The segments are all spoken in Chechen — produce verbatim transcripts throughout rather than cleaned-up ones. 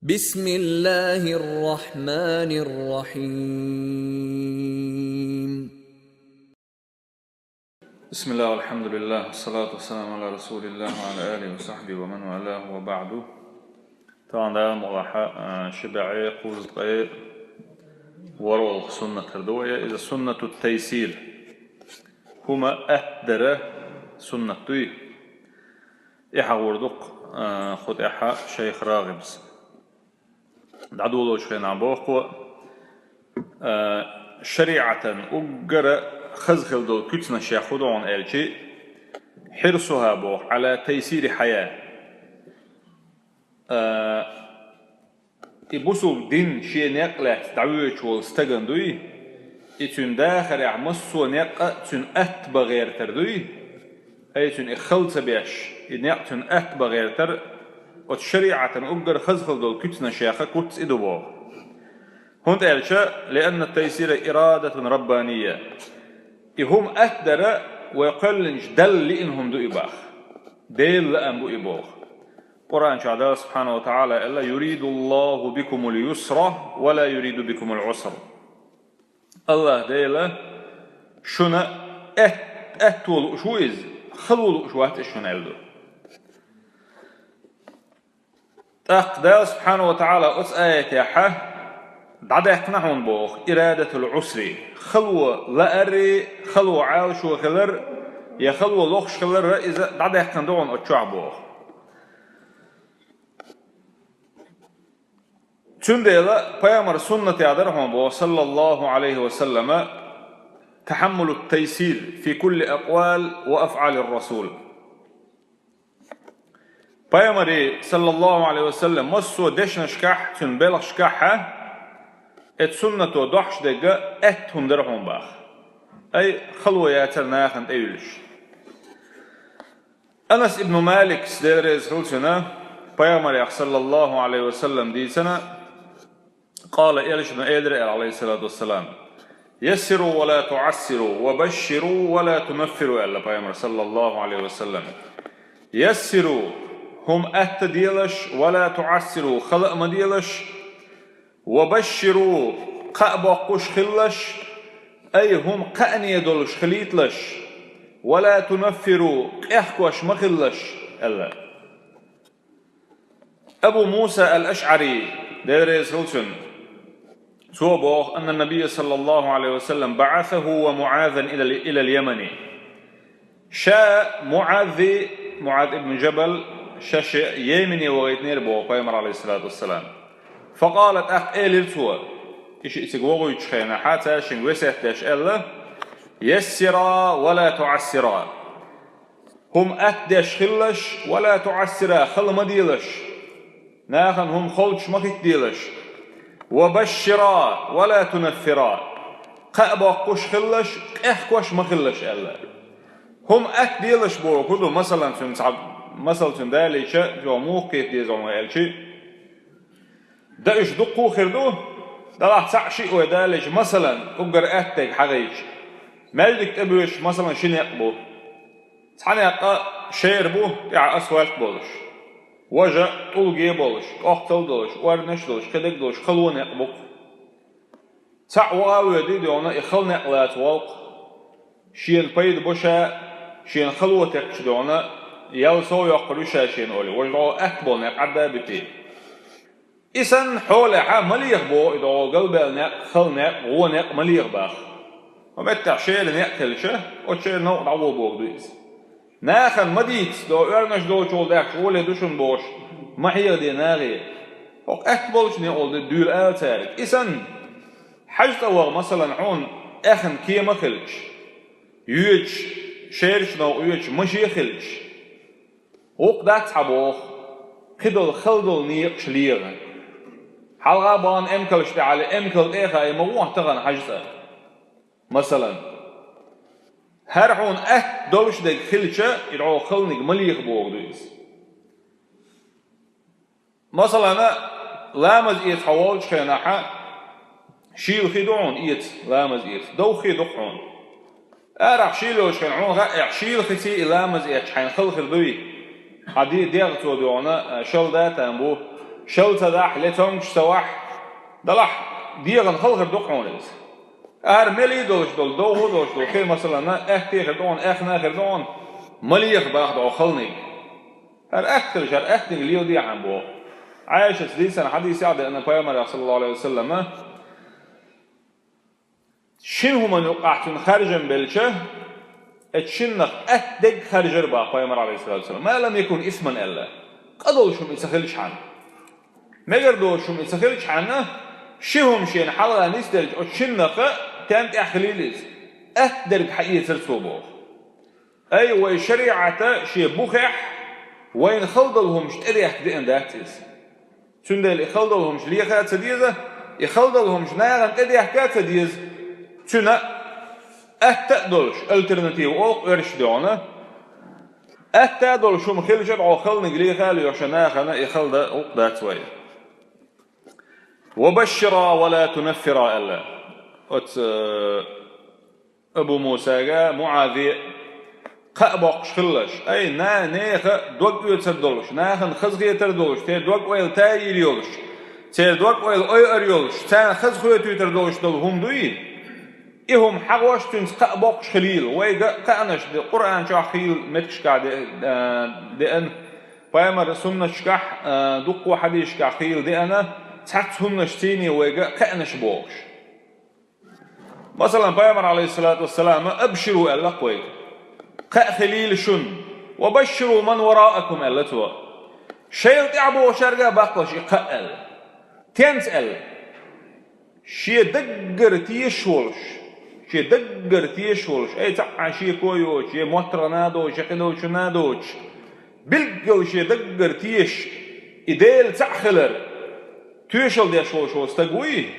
بسم الله الرحمن الرحيم. بسم الله والحمد لله والصلاة والسلام على رسول الله وعلى آله وصحبه ومن والاه وبعد. Тахана Дала мукъалахь, а, ши бӀаьи кхузткъеи ворхӀалгӀа суннат хир ду вай, иза суннату тайсир. ХӀума атта дара суннат дуй. И хьагӀур ду-кх, а, кху тӀехьа шайх РагӀибас. ДӀадолалучу хенахь боху, а, шариӀатан уггара хаза хила долу куьцнаш яхь хӀун ду хьуна аьлчи, хьирсуха боху, Ӏала тайсири хьая. А, и бусулба дин шен некъ лаьцна дӀавоьдуш волу стагана дуй, и цуьнан дахарехь массо а некъ а цуьнан атта бан гӀертар дуй, ай цуьнан и хала ца беш, и некъ цуьнан атта бан гӀертар, оцу шариӀатан уггар хаза хила долу куьцнаш яхь куц и ду боху. ХӀунда аьлча, لأن التيسير إرادة ربانية. И хӀума атта дара вай кхоьллинчу Далла лиъна хӀума ду и боху. Делан лаам бу и боху. Къуръан чохь Дала субхьанаху ва таӀала аьлла: «يريد الله بكم اليسر ولا يريد بكم العسر». АллахӀ Дела шуна атт-, атто лууш ву иза, хало лууш вац иза шуна аьлла ду. ТӀаккха Дала субхьанаху ва таӀала оцу аятехь дӀадаьккхина хьуна боху, ирадатул Ӏусри, хало лаарри, хало Ӏалашо хилар, я хало лохуш хилар, иза дӀадаьккхина ду хьуна оцу чохь боху. Цундела пайхамар суннатехь дара хьуна боху, саллаллаху Ӏалайхи ва саллама, тахьаммулу тайсир фи кулли акъвал ва афъалир расул. Пайхамаре, саллаллаху Ӏалайхи ва саллам, массо а дешнашкахь, цуьнан белхашкахь а, эцу суннато дохьуш дерг атта хӀума дара хьуна боху. Ай, хало яцара нахана тӀеюьллуш. Анас ибн Маликс, Дела реза хила цунна, пайхамарех, саллаллаху Ӏалайхи ва саллам, дийцина, къала, элчано элира аьлла, Ӏалайхиссалату вассалам: «Яссиру ва ла туӀассиру, ва башширу ва ла тунаффиру», аьлла пайхамар, саллаллаху Ӏалайхи ва саллам. «Яссиру», хӀума атта делаш, «ва ла туӀассиру», хала а ма делаш, «ва башширу», кхаъ боккхуш хилалаш, ай, хӀума кхаъне долуш хилийталаш, «ва ла тунаффиру», къехкош ма хилалаш, аьлла. Абу Муса ал-АшӀари, Дела реза хила цунна, цо боху, анна набийя, саллаллаху Ӏалайхи ва саллам, баӀасаху ва МуӀазан илал, илал Ямани. Ша МуӀаззи, МуӀаз ибн Джабал, ша шиъ Йемене вахийтинера боху пайхамар, Ӏалайхиссалату вассалам. Факъала, тӀаккха элира цо, и шиъ цига вогӀуьйтучу хенахь, цаьршинга весет деш аьлла: «Яссира ва ла туӀассира». ХӀума атта деш хилалаш, ва ла туӀассира, хала ма делаш. Нахана хӀума холчу ма хӀиттаделаш. Ва башшира, ва ла тунаффира. Кхаъ боккхуш хилалаш, къехкош ма хилалаш аьлла. ХӀума атта делаш боху хӀун ду, масалан, цуьнан цхьа, масал цуьнан далийча, чӀогӀа муха кхета деза хьуна аьлчи. Дан уьш дуккха а хир ду, делахь цхьаъ шиъ вай далийча, масалан, уггар атта дерг хьагӀийча. Маьждиг тӀебоьдуш, масалан, ши некъ бу. Цхьа некъ шера бу, тӀехь асфальт болуш. Важа тӀулге болуш, кӀохцал долуш, орнаш долуш, кхидерг долуш, хало некъ бу-кх. Цхьаъ ваха а воьдий, догӀна, и хала некъ лаца волу-кх. Шена пайда бо ша, шена хало текхча, догӀна, ял сов йоккхур ю ша шена олий, важа догӀу атта болу некъ Ӏадда а битий. И санна хьолехь а ма леха боху и догӀу галбаьлла некъ, хала некъ, вон некъ ма леха боху. Хьо меттехь шера некъ хилча, оцу шера новкъа дӀагӀо боху ду иза. Нахана ма дийца, догӀу оьрнаш долчул даьхкаш оле ду шуна бохуш, ма хьехаде нахе. ХӀокху атта болчу некъал дуьйла ала цаьрга. И санна, хьажцӀа ваха, масалан, хьуна аьхна кема хилча, йоьдуш, шерачу новкъа йоьдуш маше хилча, гӀуллакх дац хьан боху, кхидолу хала долу некъаш леха. Хьалха а бахана эмкалш тӀехь а ле, эмкал тӀе а хаий, ма гӀо ахь тахана хьажцӀа. Масалан, хӀара хьуна атта долуш дерг хилча, и догӀу халаниг ма леха боху ду иза. Масалан, ламаз эца хьо волчу хенахь, шийла хи ду хьуна эца, ламаз эца, довха хи ду-кх хьуна. Арахь шийла йолчу хенахь хьуна хаьа, шийла хиций и ламаз эцча хьайна хала хир дуй? Хьан де-, дегӀ цо, догӀна, шала да а там бу, Шал ца дахь, ле цомгаш ца вахь, далахь, дегӀан хала хир ду-кх хьуна иза. ХӀара мелий долуш долу, довхо долуш долу хи, масалана, аьттехир ду хьуна, аьхнахир ду хьуна, ма леха боху хьуна халаниг. ХӀара атта хилча, хӀара аттаниг леладехьа боху. Ӏайшас дийцина хьадисехь деана пайхамарах, саллаллаху Ӏалайхи ва саллама, шина хӀуманна юкъахь цуьнан харжам белча, оцу шиннах атта дерг харжар боху пайхамара, Ӏалайхиссалату вассалам, ма лам якун исман аьлла, къа долуш хӀума и ца хилчхьана. Мегар доцуш хӀума и ца хилчхьана, ши хӀума шена хьалха нисделча, оцу шиннах тен тӀехь хилийла иза, атта дерг хьаэцара цо боху. Ай, вай шариӀата шен бухехь вайна хала долу хӀумаш тӀедехка деана дац иза. Цундела и хала долу хӀумаш леха а ца деза, и хала долу хӀумаш нахана тӀедехка а ца деза. Цуьнан атта а долуш, альтернатива олу-кх оьрсийн дуьхьал, атта а долуш хӀума хилча, хьо халаниг леха а лоьхуш, нахана и хала дан гӀуллакх дац вай. «Ва башшира ва ла тунаффира», аьлла оцу Абу Мусага МуӀазе, кхаъ боккхуш хилалаш. Ай, на-, нехан дог оьцур долуш, нахана хазахетар долуш, церан дог-ойла таийр йолуш, церан дог-ойла ойур йолуш, царна хазахетийтар долуш долу хӀума дуй? И хӀума хьахош, цуьнца кхаъ боккхуш хилийла. Вайга кхаънаш де, Къуръан чохь хийла меттигашкахь де-, а, деана, пайхамаран суннаташкахь, а, дуккха хьадисашкахь хийла деана, цхьацца хӀуманаш цийний вайга кхаънаш бохуш. Масалан, пайхамара, Ӏалайхиссалату вассалама, «Абширу», аьлла-кх вайга. «Кхаъ хилийла шуна. Ва башширу ман вараакум», аьлла цо. Шайл тӀаьхьа бохучаьрга а баккхалаш и кхаъ аьлла. Тенца аьлла? Шен даггара тешаш волуш, шен даггара тешаш волуш, ай, цхьа а шеко йоцуш, я моттаргӀанна доцуш, я кхидолчунна доцуш, билггал шен даггара тешаш, и Дела цхьаъ хилар тоьшалла деш волуш волу стаг вуй?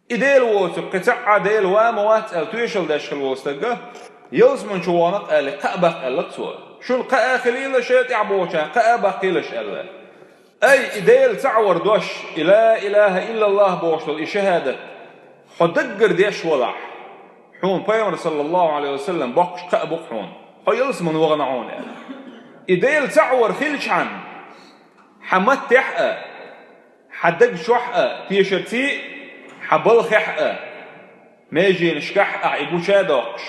И Дела воцург кхин цхьа а Дела ван ма вац аьлла тоьшалла деш хилла волу стаг, ялсамани чу вахана-кх аьлла, кхаъ баккха аьлла-кх цо. Шуна кхаъ а хилийла, шайл тӀаьхьа бохучарна кхаъ а баккхийлаш аьлла. Ай, и Делан цхьаъ вар дош, и ла илаха иллаллах бохуш долу и шахӀадат, хьо даггара деш валахь, хьуна пайхамар, саллаллаху Ӏалайхи ва саллам, боккхуш кхаъ бу-кх хьуна, хьо ялсамани вахана хьуна аьлла. И Делан цхьаъ вар хилчхьана, хьан маттехь а, хьан даг чохь а тешарций, хьан балхехь а, меженашкахь ахь и гуча а доккхуш,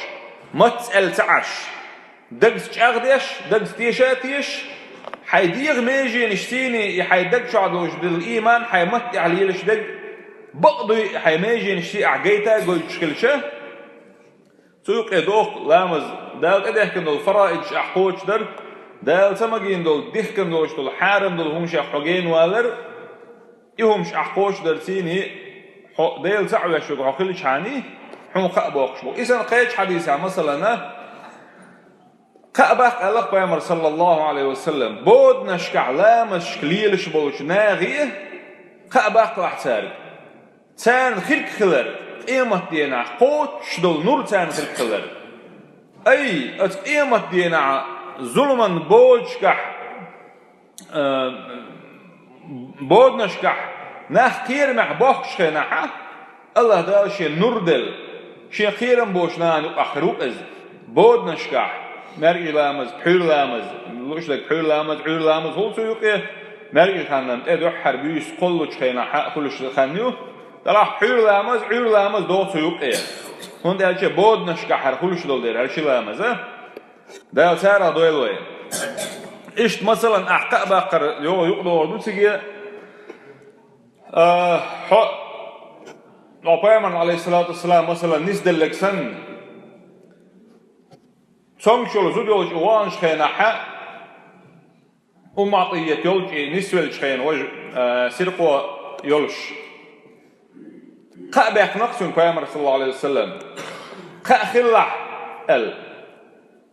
мацца аьлла ца Ӏаш, дагца чӀагӀдеш, дагца теша а тешаш, хьайн дегӀан меженаш цийний и хьайн даг чохь долуш долу ийман хьайн матта тӀехь лелаш дерг, бакъ дуй хьайн меженаш ций ахь гайта а гойтуш хилча, цу юкъе дохку ламаз, Дала тӀедехкина долу фараидаш ахь кхочушдар, Дала ца магийна долу, дихкина долуш долу, хьарам долу хӀуманех хьо генавалар, и хӀумаш ахь кхочушдар цийний, хьо Дела цхьаъ веш верг хьо хилчхьаний, хьуна кхаъ боккхуш бу. И санна кхечу хьадисехь, масалана, кхаъ баккха аьлла-кх пайхамар, саллаллаху Ӏалайхи ва саллам, боданашкахь ламазашка лелаш болчу нахе кхаъ баккхалахь цаьрга. Царна хирг хилар, къематденахь кхочуш долу нур царна хирг хилар. Ай, оцу къематденахь зуламан боданашкахь, а, боданашкахь нах кхерамехь бохкучу хенахь, АллахӀ Дала Шен нур делла, Шен кхерам боцу нахана юкъахь хир ву-кх иза. Боданашкахь, маьркӀажа ламаз, пхьуьйра ламаз, луш дерг пхьуьйра ламаз, Ӏуьйра ламаз хуьлу цу юкъе, маьркӀажа ханна тӀе дуьххьара буьйса кхоллучу хенахь хуьлуш хан ю, делахь пхьуьйра ламаз, Ӏуьйра ламаз догӀу цу юкъе. ХӀунда аьлча боданашкахь хӀара хуьлуш долу дела, хӀара ши ламаз а. Дала царах дойла вай. Иштта, масалан, ахь кхаъ баккхар йогӀу юкъадогӀур ду циге, а, хьо, хьо пайхамарна, Ӏалайхиссалату вассалам, масалан, нисделларг санна, цомгуш йолу зуда йолчу ваханчу хенахь, Умму Ӏатийят йолчу и нисвеллачу хенахь важа, а, сиркъо йолуш. Кхаъ баьккхина-кх цуьнга пайхамар, саллаллаху Ӏалайхи ва саллам, кхаъ хилалахь аьлла.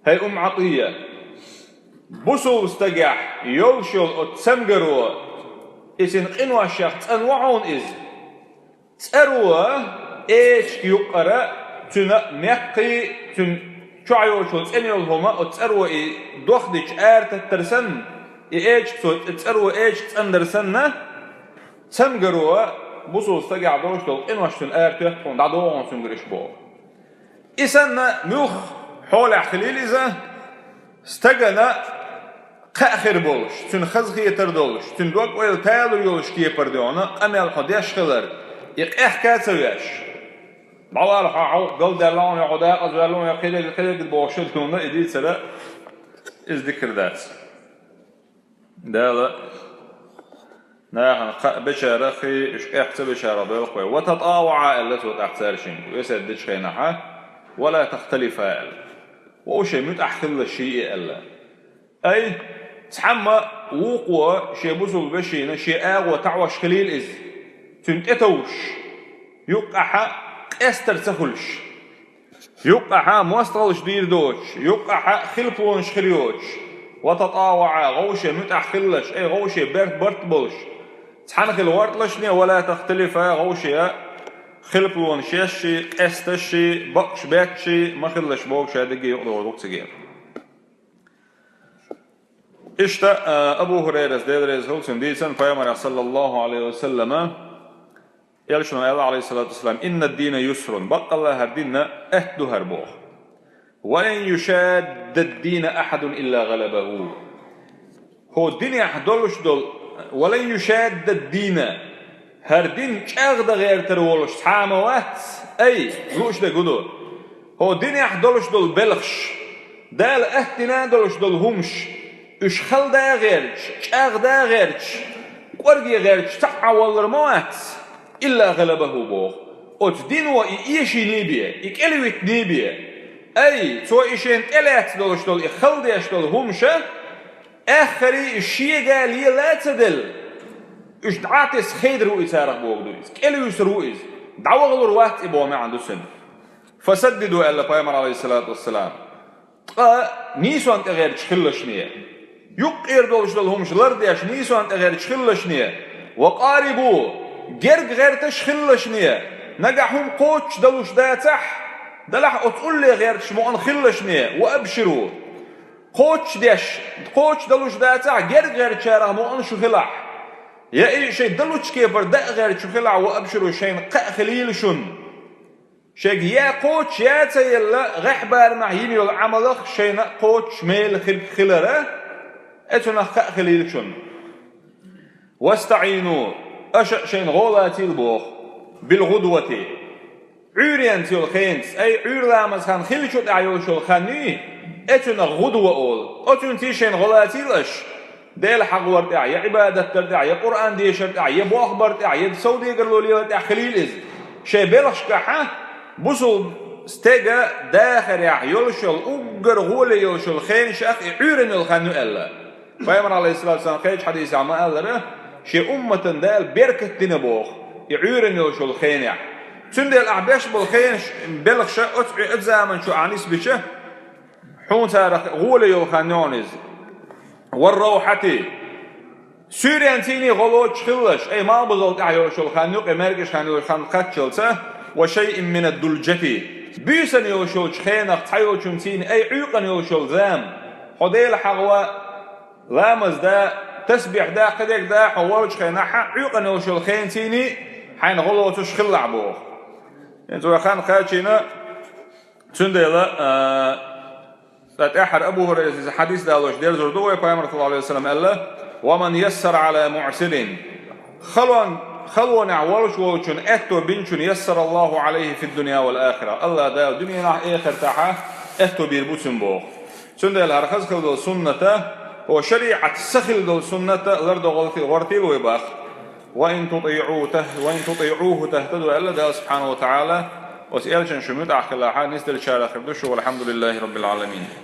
ХӀай Умму Ӏатийя, бусулба стагехь йолуш йолу оцу цамгаро, и цуьнан къиношех цӀанво хьуна иза. ЦӀаро эчиг юккъара, цуьнан меккхий, цуьнан чохь йолчу цӀена йолу хӀума, оцу цӀаро и дох дича арататтар санна, и эчиг цо, цӀаро эчиг цӀандар санна, цамгаро бусулба стагехь долуш долу къинош цуьнан аратоьтту хьуна, дӀадогӀу хьуна цуьнгара иштта боху. И санна муьлхха хьолехь хилийла иза, стагана Кхаъ хир болуш, цуьнан хазахетар долуш, цуьнан дог-ойла талур йолуш кепара дуьхьал къамел хьо деш хилар, и къехка а ца веш. ДӀавала хьо, хьо галдаьлла хьуна, хьо дакъаза ваьлла хьуна, кхидерг, кхидерг бохуш хилла хьуна, и дийцар, иза дикар дац. Дала нахана кхаъ бечарах хи, уьш къехка ца бечарах белхаве. «وتطاوعا», аьлла цо тӀаккха цаьршинга, весет дечу хенахьа, «ولا تختلفا», аьлла. Вовшийн муьтӀахь хилла шиъ аьлла. Ай, цхьамма вукхо шен бусулба вешина, шен агӀо таӀош хилийла иза, цуьнан тӀетовжуш, юккъахьа къестар ца хуьлуш, юккъахьа мостагӀалш дийр доцуш, юккъахьа хилпалонаш хир йоцуш, «وتطاوعا», гӀовше муьтӀахь хилалаш, ай, гӀовше берт барт болуш, цхьаьна хила гӀорталашне, «ولا تختلفا», гӀовше хилпалонаш ешший, къесташший, бакъаш бетташший ма хилалаш боху, ша дерриге юкъадогӀур ду-кх цига. Иштта, а, Абу Хурайрас, Дела реза хуьлда цунна, дийцина Пайхамарах, саллаллаху Ӏалайхи ва саллама, элчано аьлла, Ӏалайхиссалату вассалам: «إن الدين يسر», баккъалла хӀара дин атта ду хӀара боху. «ولن يشاد الدين أحد إلا غلبه». ХӀокху динехь долуш долу, «ولن يشاد الدين», хӀара дин чӀагӀдан гӀертар волуш цхьа а ма вац, ай, лууш дерг хӀун ду. ХӀокху динехь долуш долу белхаш, Дала атта дина долуш долу хӀумаш, уьш хала да гӀерташ, чӀагӀда гӀерташ, кӀорге гӀерташ цхьа а валлар ма вац, «إلا غلبه», боху. Оцу дино и эшийний бен, и кӀелвитиний бен. Ай, цо и шена тӀелаьцна долуш долу, и хала деш долу хӀумаша, аьххарий и шега лела а ца делла, уьш дӀа а тесна хедар ву и царах боху ду иза, кӀелвуьсур ву иза, дӀавахалур вац и боху маьӀна ду цуьнан. «فسددوا», аьлла Пайхамар, Ӏалайхиссалату вассалам. Ткъа нийсонна тӀегӀерташ хилалашне, юккъера долуш долу хӀумаш лардеш нийсонна тӀегӀерташ хилалашне, «وقاربوا», герга гӀерташ хилалашне, нагахь хӀума кхочуш далуш дацахь, далахь оцу улле гӀерташ мукъана хилалашне, «وأبشروا». Кхочуш деш, кхочуш далуш дацахь, герга гӀертачарах мукъана шу хилахь. Я и шайн далучу кепара даа гӀерташ шу хилахь, «وأبشروا», шайна кхаъ хилийла шуна. Шайга я кхочуш, я ца елла, гӀеххьа барамехь йина йолу Ӏамалах шайна а кхочуш мела хирг хилара, э, цунах кхаъ хилийла шуна. «واستعينوا», аша а шайна гӀо лацийла боху, «بالغدوة», Ӏуьйренца йолу хенаца, ай, Ӏуьйра ламаз хан хиллачу тӀехь йолуш йолу хан юй, э, цунах гӀудва олу. Оцуьнца шайна гӀо лацийла аша. Дела хьахор тӀехь, я Ӏибадат дар тӀехь, я Къуръан дешар тӀехь, я болх бар тӀехь, я совдегарло лелар тӀехь хилийла иза. Шайн белхашкахьа, бусул стега дахарехь йолуш йолу, уггар гӀоле йолуш йолу хенашах и Ӏуьйран йолу хан ю аьлла. Пайхамар, Ӏалайхиссалату вассалам, кхечу хьадисехь ма-аллара, шен умматан Дала беркат дина боху, и Ӏуьйран йолуш йолу хенехь. Цундела ахь беш болу хенаш, белхаша оцу Ӏи-, оцу заман чу ахь нисбича, хьуна царах гӀоле йолу хан ю хьуна иза. «والروحة». Суьйренцийний гӀо лоцуш хилалаш, ай, малхбузал тӀехь йолуш йолу хан юкъе, маьркӀаж хан йолуш хан кхаччалца, «وشيء من الدلجة». Буьйсанна йолуш йолчу хенах цхьа йолчунцийний, ай, Ӏуьйкъана йолуш йолу зама. Хьо Дела хьахо, ламаз да, тасбихь да, кхидерг да, хьо волчу хенахьа, Ӏуьйкъана йолуш йолу хенцийний хьайна гӀо лоцуш хилалахь боху. ХӀинца вай хан кхачийна, цундела, а, ТӀа тӀаьххьара Абу Хурайрас иза хьадис далош дерзор ду вай, Пайхамар, саллаллаху Ӏалайхи ва саллам, аьлла: «ومن يسر على معسر». Халон, халонехь волуш волчун аьтто бинчун, «يسر الله عليه في الدنيا والآخرة». АллахӀ Дала дуьненахь, эхартахьа аьтто бийр бу цуьнан боху. Цундела хӀара хаза хила долу сунната, о шариӀат са хила долу сунната лардо гӀортийла вай бах. «وإن تطيعوه تهتدوا», аьлла Дала субхьанаху ва тагӀала, оцу элчан шу муьтӀахь хилахьа, нисделчарах хир ду шу, валхьамдулиллахи раббил Ӏаламин.